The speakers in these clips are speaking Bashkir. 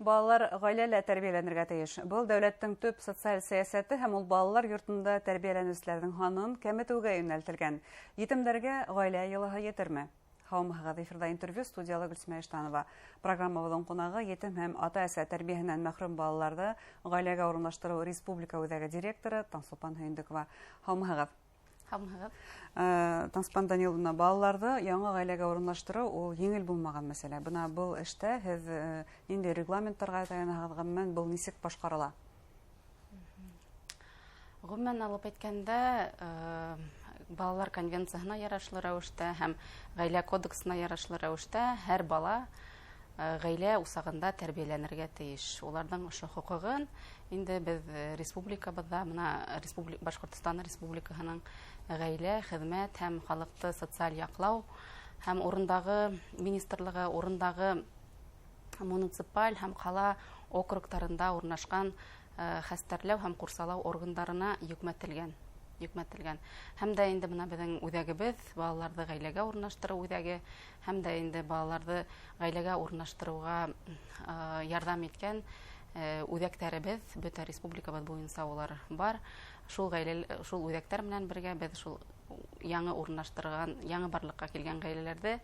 Балалар ғаиләлә тәрбиәләнергә тейеш. Был дәүләттең төп социаль сәйәсәте һәм ул балалар йортонда тәрбиәләнеүселәрҙең һанын кәметеүгә йүнәлтелгән. Етемдәргә ғаилә йылыһы етерме? Һаумыһығыҙ, эфирҙа интервью, студияла Гөлсимә Иштанова. Программабыҙҙың ҡунағы етем һәм ата-әсә тәрбиәһенән мәхрүм балаларҙы ғаиләгә урынлаштырыу республика үҙәге директоры Таңсулпан Һөйөндөкова. Һаумыһығыҙ. Һаумыһығыҙ. Таңсулпан Даниловна, балаларҙы яңы ғаиләгә урынлаштырыу ул еңел булмаған мәсьәлә. Бына был эштә һеҙ ниндәй регламенттарға таянаһығыҙ, ғөмүмән был нисек башҡарыла? Ғөмүмән алып әйткәндә, балалар конвенцияһына ярашлы рәүештә һәм ғаилә кодексына ярашлы рәүештә һәр бала ғаилә усағында тәрбиәләнергә тейеш. Уларҙың ошо хоҡуғын инде беҙ республикабыҙҙа, бына Башҡортостан Республикаһының ғаилә, хеҙмәт һәм халыҡты социаль яҡлау һәм урындағы министрлығы, урындағы муниципаль һәм ҡала округтарында урынлашҡан хәстәрләү һәм ҡурсалау органдарына йөкмәтелгән. Һәм дә инде бына беҙҙең үҙәгебеҙ, балаларҙы ғаиләгә урынлаштырыу үҙәге, һәм дә инде балаларҙы ғаиләгә урынлаштырыуға ярҙам иткән үҙәктәребеҙ бөтә республикабыҙ буйынса улар бар. Шул ғаилә, шул үҙәктәр менән бергә беҙ шул яңы урынлаштырған, яңы барлыҡҡа килгән ғаиләләрҙе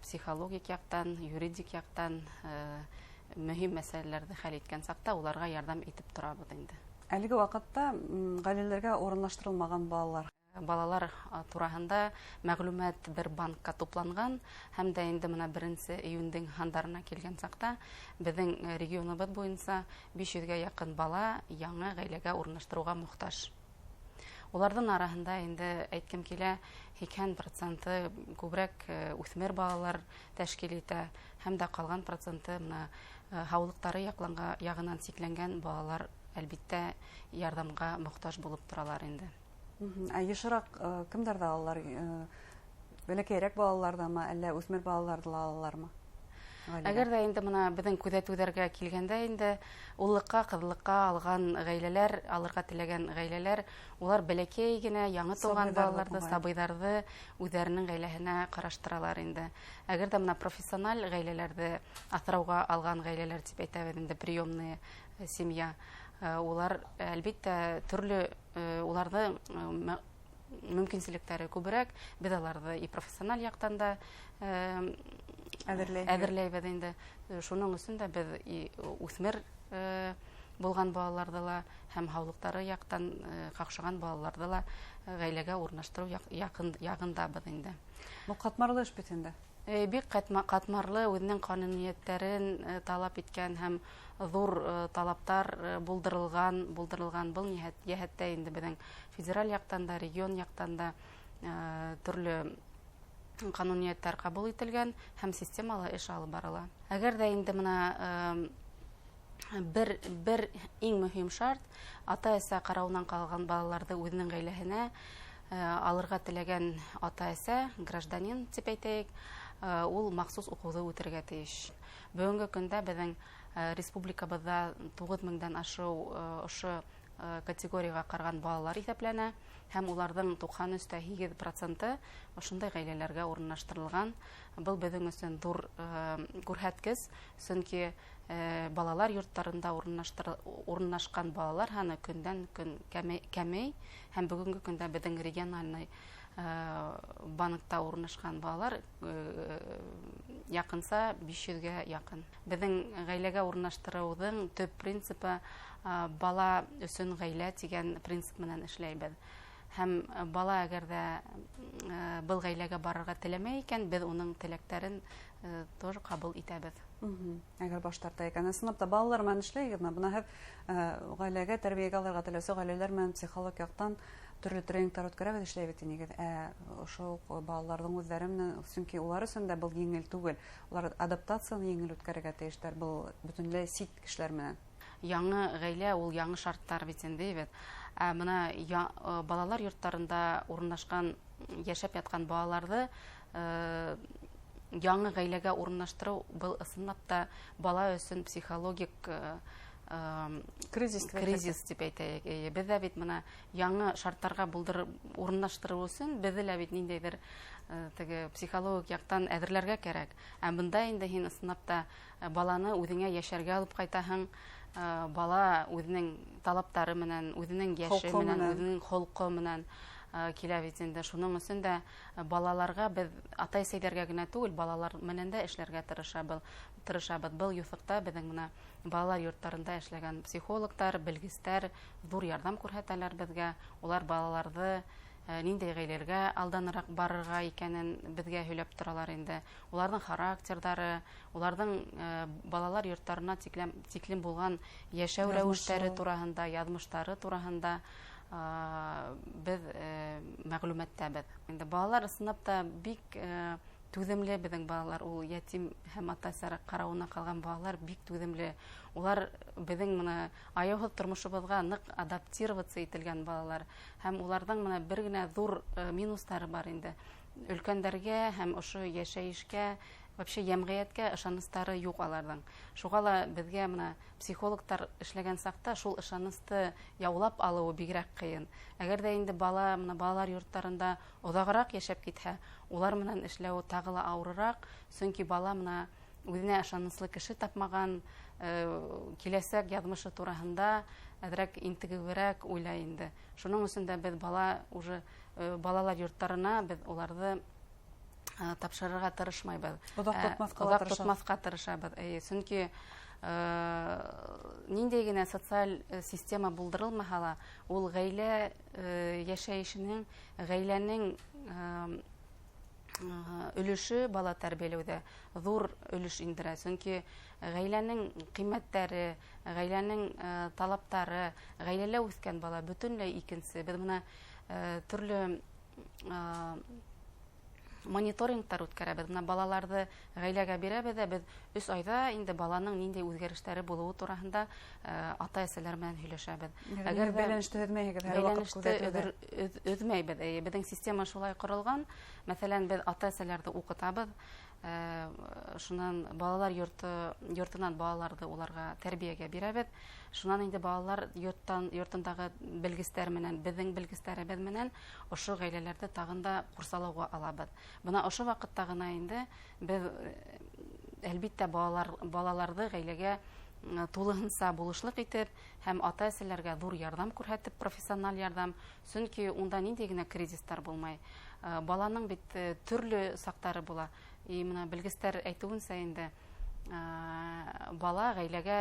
психологик яҡтан, юридик яҡтан мөһим мәсьәләләрҙе хәл иткән саҡта уларға ярҙам итеп торабыҙ инде. Әлеге ваҡытта ғаиләләргә урынлаштырылмаған балалар. Балалар тураһында мәғлүмәт бер банкка тупланған, һәм дә инде бына 1 июндең һандарына килгән саҡта беҙҙең регионыбыҙ буйынса 500-гә яҡын бала яңы ғаиләгә урынлаштырыуға мохтаж. Уларҙың араһында инде әйткем килә, һикһән проценты күберәк үҫмер балалар тәшкил итә, һәм дә ҡалған проценты бына һаулыҡтары яғынан сикләнгән балалар әлбиттә ярҙамға мохтаж булып торалар инде. Ә йышыраҡ кемдәрҙе алалар? Бәләкәйерәк балаларҙамы, әллә үҫмер балаларҙы ла алалармы? Ғаиләгә. Әгәр ҙә инде бына беҙҙең күҙәтеүҙәргә килгәндә инде уллыҡҡа, ҡыҙлыҡҡа алған ғаиләләр, алырға теләгән ғаиләләр, улар бәләкәй генә яңы тыуған Сабыйҙарҙы балаларҙы, туған. Сабыйҙарҙы үҙҙәренең ғаиләһенә ҡараштыралар инде. Әгәр ҙә бына профессиональ ғаиләләрҙе аҫрауға алған ғаиләләр тип әйтәбеҙ инде, приемные семья, улар әлбиттә төрлө, уларҙың мөмкинселектәре күберәк, беҙ аларҙы и профессиональ яҡтан да Әҙерләйбеҙ. Әҙерләйбеҙ инде. Шуның өсөн дә беҙ и үҫмер булған балаларҙы ла һәм һаулыҡтары яҡтан ҡаҡшаған балаларҙы ла ғаиләгә урынлаштырыу яғындабыҙ инде. Был ҡатмарлы эш бит инде. Бик ҡатмарлы, үҙенең ҡануниәттәрен талап иткән һәм ҙур талаптар булдырылған. Был йәһәттә инде беҙҙең федераль яҡтан да, регион яҡтан да төрлө ҡануниәттәр ҡабул ителгән һәм системалы эш алып барыла. Әгәр ҙә инде бына бер иң мөһим шарт, ата-әсә ҡарауынан ҡалған балаларҙы үҙенең ғаиләһенә алырға теләгән ата-әсә, гражданин тип әйтәйек, ул махсус уҡыуҙы үтергә тейеш. Бөгөнгө көндә беҙҙең республикабыҙҙа туғыҙ меңдән ашыу ошо категорияға ҡараған балалар иҫәпләнә, һәм уларҙың туҡһан өс тә һигеҙ проценты ошондай ғаиләләргә урынлаштырылған. Был беҙҙең өсөн ҙур күрһәткес, сөнки балалар йорттарында урынлашҡан балалар һаны көндән көн кәмей, һәм бөгөнгө көндә беҙҙең региональный банкта урынлашҡан балалар яҡынса 500-гә яҡын. Беҙҙең ғаиләгә урынлаштырыуҙың төп принципы бала өсөн ғаилә тигән принцип менән эшләйбеҙ. Һәм бала әгәр ҙә был ғаиләгә барырға теләмәй икән, беҙ уның теләктәрен тоже ҡабул итәбеҙ. Әгәр баш тарта икән, ысынлап та балалар менән эшләйһегеҙме? Бына һеҙ ғаиләгә тәрбиәгә алырға теләүсе ғаиләләр менән психолог яҡтан төрлө тренингтар үткәрәбеҙ, эшләйбеҙ тинегеҙ. Ә ошо уҡ балаларҙың үҙҙәре менән, сөнки улар өсөн дә был еңел түгел. Улар адаптацияны еңел үткәрергә тейештәр, был бөтөнләй сит кешеләр менән. Яңы ғаилә ул яңы шарттар бит инде, бит. Ә бына балалар йорттарында урынлашҡан, йәшәп ятҡан балаларҙы яңы ғаиләгә урынлаштырыу был ысынлап та бала өсөн психологик Кризис тип әйтәйек. Беҙ ҙә бит бына яңы шарттарға булдырып урынлаштырыу өсөн беҙҙе лә бит ниндәйҙер теге психологик яҡтан әҙерләргә кәрәк. Ә бында инде һин ысынлап та баланы үҙеңә йәшәргә алып ҡайтаһың, бала үҙенең талаптары менән, үҙенең йәше менән, үҙенең холҡо менән килә бит инде. Шуның өсөн дә балаларға беҙ атай-әсәйҙәргә генә түгел, балалар менән дә эшләргә тырышабыҙ. Был юҫыҡта беҙҙең бына балалар йорттарында эшләгән психологтар, белгестәр ҙур ярҙам күрһәтәләр беҙгә. Улар балаларҙы ниндәй ғаиләләргә алданыраҡ барырға икәнен беҙгә һөйләп торалар инде. Уларҙың характерҙары, уларҙың балалар йорттарына тиклем булған йәшәү рәүештәре тураһында, яҙмыштары тураһында беҙ мәғлүмәттәбеҙ. Инде балалар ысынлап та бик түҙемле беҙҙең балалар, ул ятим һәм ата-әсә ҡарауына ҡалған балалар бик түҙемле. Улар беҙҙең бына аяуһыҙ тормошобоҙға ныҡ адаптироваться ителгән балалар. Һәм уларҙың бына бер генә ҙур минустары бар инде. Өлкәндәргә һәм ошо йәшәйешкә, вообще йәмғиәткә ышаныстары юҡ аларҙың. Шуға ла беҙгә бына психологтар эшләгән саҡта шул ышанысты яулап алыуы бигерәк ҡыйын. Әгәр ҙә инде бала бына балалар йорттарында оҙағыраҡ йәшәп китһә, улар менән эшләүе тағы ла ауырыраҡ, сөнки бала бына үҙенә ышаныслы кеше тапмаған, киләсәк яҙмышы тураһында әҙерәк интегеберәк уйлай инде. Шуның өсөн дә беҙ бала уже балалар йорттарына беҙ уларҙы тапшырырға тырышмайбыҙ. Оҙаҡ тотмаҫҡа Оҙаҡ тырышабыҙ. тотмаҫҡа тырышабыҙ. Эйе, сөнки ниндәй генә социаль система булдырылмаһа ла, ул ғаилә йәшәйешенең, ғаиләнең өлөшө бала тәрбиәләүҙә ҙур өлөш индерә. Сөнки ғаиләнең ҡиммәттәре, ғаиләнең талаптары, ғаиләлә үҫкән бала бөтөнләй икенсе. Беҙ бына төрлө мониторингтар үткәрәбеҙ. Бына балаларҙы ғаиләгә бирәбеҙ ҙә, беҙ 3 айҙа инде баланың ниндәй үҙгәрештәре булыуы тураһында ата-әсәләр менән һөйләшәбеҙ. Йәғни Әгәр ҙә бәйләнеште өҙмәйһегеҙ, һәр ваҡыт бәйләнеште күҙәтеүҙә. Өҙмәйбеҙ. Эйе, беҙҙең система шулай ҡоролған. Мәҫәлән, беҙ ата-әсәләрҙе уҡытабыҙ. Шунан балалар йортонан балаларҙы уларға тәрбиәгә бирәбеҙ. Шунан инде балалар йортондағы белгестәр менән, беҙҙең белгестәребеҙ менән ошо ғаиләләрҙе тағын да ҡурсалауға алабыҙ. Бына ошо ваҡытта ғына инде беҙ, әлбиттә, балаларҙы ғаиләгә тулыһынса булышлыҡ итеп һәм ата-әсәләргә ҙур ярҙам күрһәтеп, профессиональ ярҙам, сөнки унда ниндәй генә кризистар булмай. Баланың бит төрлө саҡтары була. И бына белгестәр әйтеүенсә инде, бала ғаиләгә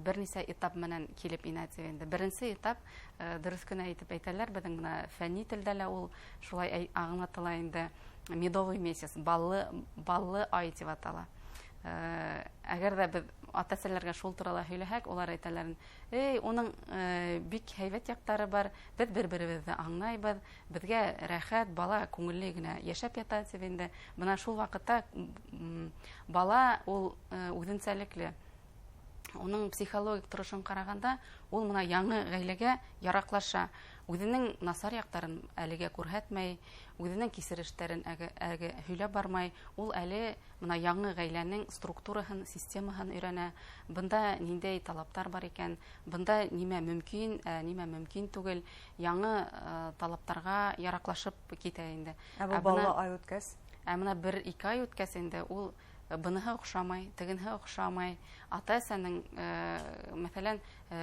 бер нисә этап менән килеп инә тип инде. Беренсе этап, дөрөҫ кенә әйтеп әйтәләр, беҙҙең бына фәнни телдә лә ул шулай аңлатыла инде, медовый месяц, баллы ай тип атала. Әгәр ҙә беҙ ата-әсәләргә шул турала һөйләһәк, улар әйтәләр, эй, уның бик һәйбәт яҡтары бар, беҙ бер-беребеҙҙе аңлайбыҙ, беҙгә рәхәт, бала күңелле генә йәшәп ята тип инде. Бына шул ваҡытта, бала ул үҙенсәлекле. Уның психологик торошон ҡарағанда, ул бына яңы ғаиләгә яраҡлаша. Үҙенең насар яҡтарын әлегә күрһәтмәй, үҙенең кисерештәрен әге һөйләп бармай, ул әле бына яңы ғаиләнең структураһын, системаһын өйрәнә. Бында ниндәй талаптар бар икән, бында нимә мөмкин, нимә мөмкин түгел, яңы талаптарға яраҡлашып китә инде. Ә был баллы ай үткәс? Ә бына бер-ике ай үткәс инде ул быныһы оҡшамай, тегенһе оҡшамай. Ата-әсәнең, мәҫәлән,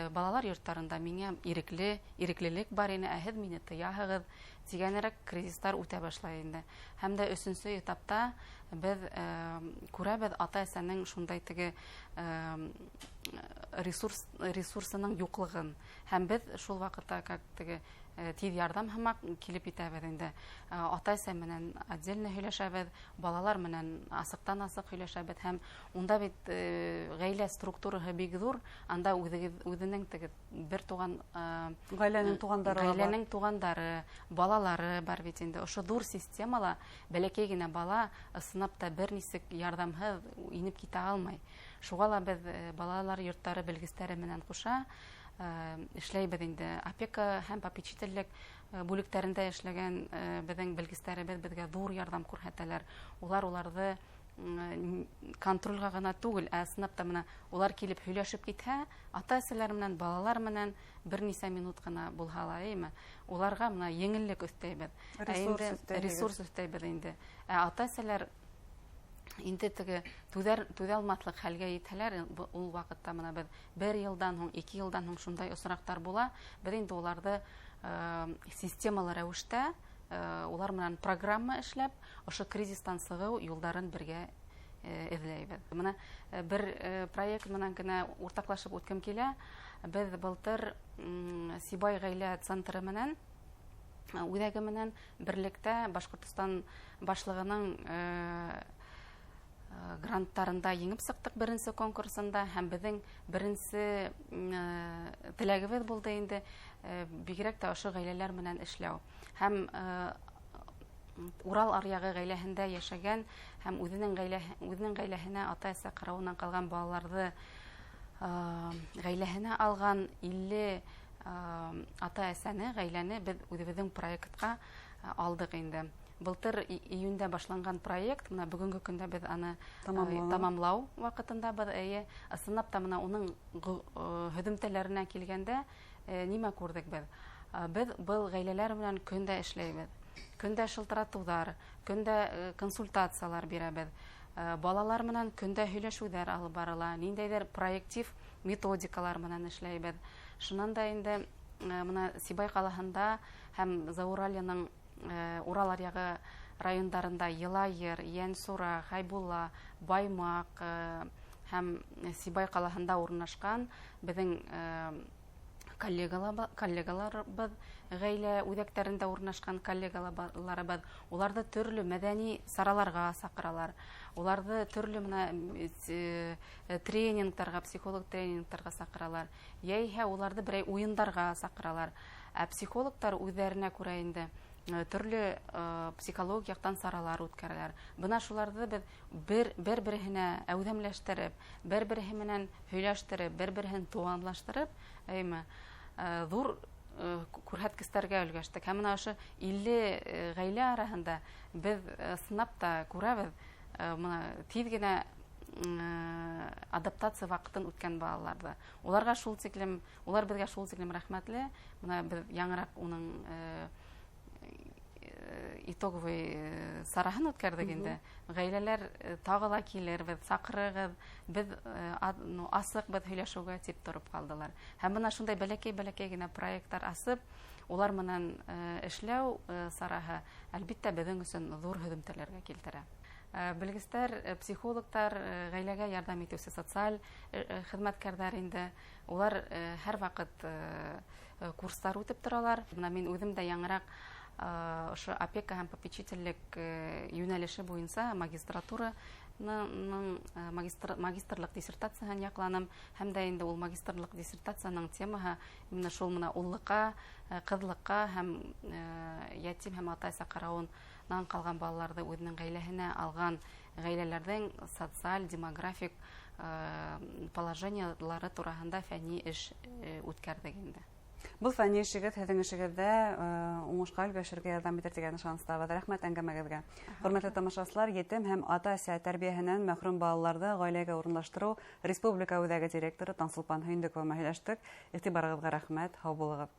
балалар йорттарында миңә иреклелек бар ине, ә һеҙ мине тыяһығыҙ тигәнерәк кризистар үтә башлай инде. Һәм дә өсөнсө этапта беҙ күрәбеҙ ата-әсәнең шундай теге ресурсының юҡлығын. Һәм беҙ шул ваҡытта как теге тиҙ ярҙам һымаҡ килеп итәбеҙ инде. Ата-әсә менән отдельно һөйләшәбеҙ, балалар менән асыҡтан-асыҡ һөйләшәбеҙ. Һәм унда бит ғаилә структураһы бик ҙур, анда үҙенең теге бер туған, Ғаиләнең туғандары ла бар. Ғаиләнең туғандары, балалары бар бит инде. Ошо ҙур системала бәләкәй генә бала ысынлап та бер нисек ярҙамһыҙ инеп китә алмай. Шуға ла беҙ балалар йорттары белгестәре менән ҡуша эшләйбеҙ инде. Опека һәм попечительлек бүлектәрендә эшләгән беҙҙең белгестәребеҙ беҙгә ҙур ярҙам күрһәтәләр. Улар уларҙы Контролға ғына түгел, ә ысынлап та мына улар килеп һөйләшеп китһә, ата-әсәләр менән, балалар менән бер нисә минут ҡына булһа ла, әйме, уларға мына еңеллек өҫтәйбеҙ. Ресурс өҫтәйбеҙ инде. Ә ата-әсәләр инде теге түҙә алмаҫлыҡ хәлгә етһәләр, ул ваҡытта мына беҙ бер йылдан һуң, 2 йылдан һуң шундай осраҡтар була, беҙ инде уларҙы системалы рәүештә улар менән программа эшләп, ошо кризистан сығыу юлдарын бергә эҙләйбеҙ. Мына бер проект менән генә уртаҡлашып үткем килә. Беҙ былтыр Сибай ғаилә центры менән, үҙәге менән берлектә Башҡортостан башлығының гранттарында еңеп сыҡтыҡ беренсе конкурсында, һәм беҙҙең беренсе теләгебеҙ булды инде бигерәк тә ошо ғаиләләр менән эшләү. Һәм Урал аръяғы ғаиләһендә йәшәгән һәм үҙенең ғаиләһенә ата-әсә ҡарауынан ҡалған балаларҙы ғаиләһенә алған 50 ата-әсәне, ғаиләне беҙ үҙебеҙҙең проектҡа алдыҡ инде. Былтыр июндә башланған проект, мына бөгөнгө көндә беҙ аны тамамлау ваҡытында беҙ, эйе, ысынлап та мына уның һөҙөмтәләренә килгәндә нимә күрҙек беҙ? Беҙ был ғаиләләр менән көндә эшләйбеҙ. Көндә шылтыратыуҙар, көндә консультациялар бирәбеҙ. Балалар менән көндә һөйләшеүҙәр алып барыла, ниндәйҙер проектив методикалар менән эшләйбеҙ. Шунан да инде мына Сибай ҡалаһында һәм Зауральяның Урал аръяғы райондарында Йылайыр, Йәнсура, Хәйбулла, Баймаҡ һәм Сибай ҡалаһында урынлашҡан беҙҙең коллегаларыбыҙ, ғаилә үҙәктәрендә урынлашҡан коллегаларыбыҙ, уларҙы төрлө мәҙәни сараларға саҡыралар, уларҙы төрлө мына тренингтарға, психолог тренингтарға саҡыралар, йәиһә уларҙы берәй уйындарға саҡыралар. Ә психологтар үҙҙәренә күрә инде төрлө психологик яҡтан саралар үткәрәләр. Бына шуларҙы беҙ бер-береһенә әүҙемләштереп, бер-береһе менән һөйләштереп, бер-береһен туғанлаштырып, әйме, ҙур күрһәткестәргә өлгәштек. Һәм мына ошо 50 ғаилә араһында беҙ ысынлап та күрәбеҙ, мына тиҙ генә адаптация ваҡытын үткән балаларҙы. Уларға шул тиклем, улар беҙгә шул тиклем рәхмәтле. Мына беҙ яңыраҡ уның итоговый сараһын үткәрҙек инде. Ғаиләләр тағы ла килер, беҙ саҡырығыҙ, беҙ асыҡ беҙ һөйләшеүгә тип тороп ҡалдылар. Һәм бына шундай бәләкәй-бәләкәй генә проекттар асып, улар менән эшләү сараһы әлбиттә беҙҙең өсөн ҙур һөҙөмтәләргә килтерә. Белгестәр, психологтар, ғаиләгә ярҙам итеүсе социаль хеҙмәткәрҙәр инде, улар һәр ваҡыт курстар үтеп торалар. Бына мин үҙем дә яңыраҡ ошо опека һәм попечительлек йүнәлеше буйынса магистратураның магистрлыҡ диссертацияһын яҡланым, һәм дә инде ул магистрлыҡ диссертацияның темаһы именно шул мына уллыҡҡа, ҡыҙлыҡҡа һәм ятим һәм ата-әсә ҡарауынан ҡалған балаларҙы үҙенең ғаиләһенә алған ғаиләләрҙең социаль демографик положениелары тураһында фәнни эш үткәрҙек инде. Был фәнни эшегеҙ һеҙҙең эшегеҙҙә уңышҡа өлгәшергә ярҙам итер тигән ышаныстабыҙ. Рәхмәт әңгәмәгеҙгә. Хөрмәтле тамашасылар, етем һәм ата-әсә тәрбиәһенән мәхрүм балаларҙы ғаиләгә урынлаштырыу Республика үҙәге директоры Таңсулпан Һөйөндөкова менән һөйләштек. Иғтибарығыҙға рәхмәт, һау булығыҙ.